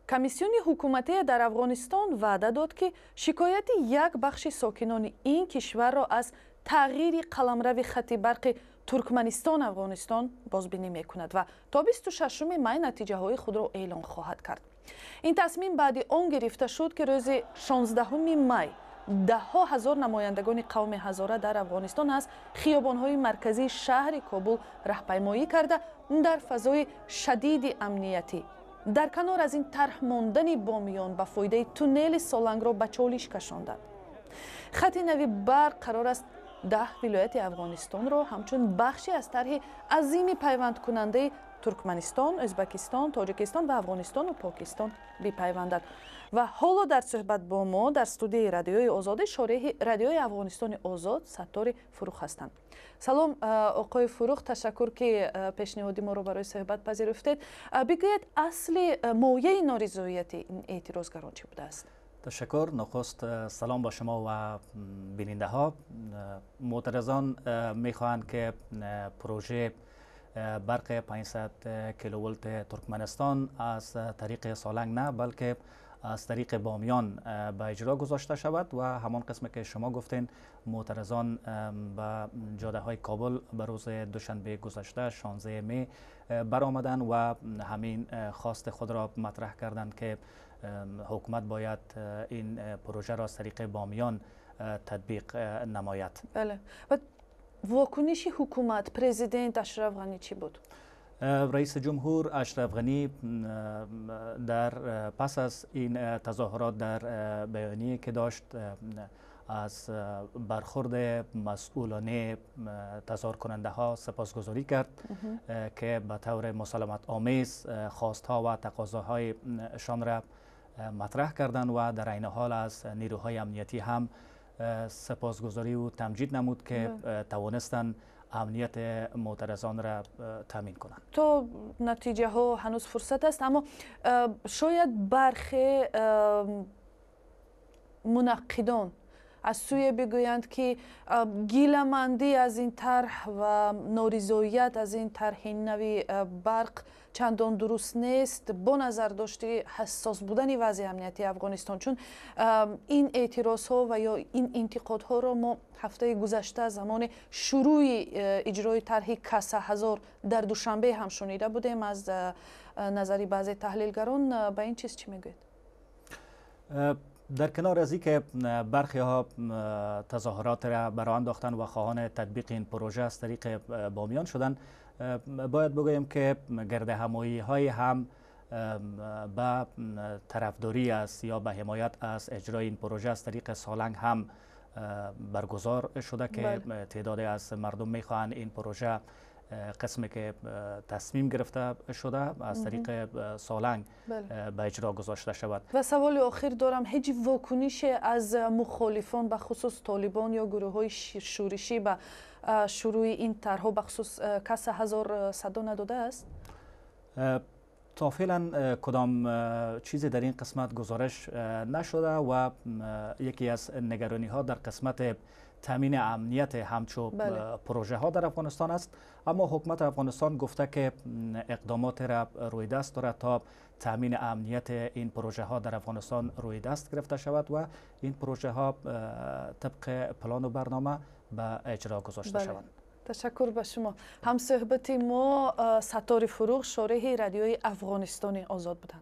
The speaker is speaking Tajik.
Комиссиони ҳукуматие дар Афғонистон ваъда дод, ки шикояти як бахши сокинони ин кишварро аз тағйири қаламрави хати барқи Туркманистон Афғонистон бозбинӣ мекунад ва то 26 май натиҷаҳои худро эълон хоҳад кард. Ин тасмим баъди он гирифта шуд, ки рӯзи 16 май даҳҳо ҳазор намояндагони қавми ҳазора дар Афғонистон аз хиёбонҳои марказии шаҳри Кобул раҳпаймоӣ карда, дар фазои шадиди амниятӣ дар канор аз ин тарҳ мондани Бомиён ба фоидаи туннели Солангро ба чолиш кашонданд. Хати нави барқ қарор аст 10 вилояти Афғонистонро ҳамчун бахше аз тарҳи азими пайвандкунандаи Туркманистон, Ӯзбекистон, Тоҷикистон ва Афғонистону Покистон бипайвандад. Ва ҳоло дар суҳбат бо мо дар студияи Радиои Озодӣ шореҳи Радиои Афғонистони Озод Саттори Фурух ҳастанд. Салом, оқои Фурух, ташаккур, ки пешниҳоди моро барои суҳбат пазируфтед. Бигӯед, асли мояи норизоияти ин эътирозгарон чӣ будааст? Ташаккур. Нахуст салом ба шумо ва бинандаҳо. Мӯътаризон мехоҳанд, ки پروژه برق 500 کیلوولت ترکمنستان از طریق سالنگ نه، بلکه از طریق بامیان به اجرا گذاشته شود و همان قسم که شما گفتین، معترضان به جاده های کابل به روز دوشنبه گذشته، 16 می، برآمدند و همین خواست خود را مطرح کردند که حکومت باید این پروژه را از طریق بامیان تطبیق نماید. بله، و واکنش حکومت، پرزیدنت اشرف غنی چی بود؟ رئیس جمهور اشرف غنی در پس از این تظاهرات در بیانیه که داشت، از برخورد مسئولانه تظاهر کننده ها سپاسگزاری کرد که به طور مسالمت آمیز خواستها و تقاضاهای شان را مطرح کردند و در عین حال از نیروهای امنیتی هم سپاسگزاری و تمجید نمود که توانستند امنیت معترضان را تامین کنند. تا نتیجه ها هنوز فرصت است، اما شاید برخی منقدان از سوی بگویند که گیله‌مندی از این طرح و نارضایت از این طرح نوی برق چندان درست نیست، با نظر داشتی حساس بودن وضع امنیتی افغانستان، چون این اعتراض ها و یا این انتقاد ها را ما هفته گذشته زمان شروع اجرای طرح کاسا هزار در دوشنبه هم شنیده بودیم از نظر بعضی تحلیلگران. به این چیز چی میگوید؟ در کنار از که برخی ها تظاهرات را براه انداختن و خواهان تطبیق این پروژه از طریق بامیان شدند، باید بگویم که گرد همایی های هم به طرفداری است یا به حمایت از اجرای این پروژه از طریق سالنگ هم برگزار شده که تعدادی از مردم میخواهند این پروژه قسمی که تصمیم گرفته شده از طریق سالنگ به اجرا گذاشته شود. و سوال آخر دارم، هیچ واکنش از مخالفان، به خصوص طالبان یا گروه های شورشی، به شروع این طرحها، به خصوص کاسا هزار، صدا نداده است؟ تا فعلا کدام چیزی در این قسمت گزارش نشده و یکی از نگرانی ها در قسمت تامین امنیت همچو پروژه ها در افغانستان است، اما حکومت افغانستان گفته که اقدامات را روی دست دارد تا تامین امنیت این پروژه ها در افغانستان روی دست گرفته شود و این پروژه ها طبق پلان و برنامه به اجرا گذاشته شوند. تشکر به شما. هم صحبت ما ستار فروغ، شارح رادیوی افغانستان آزاد بودند.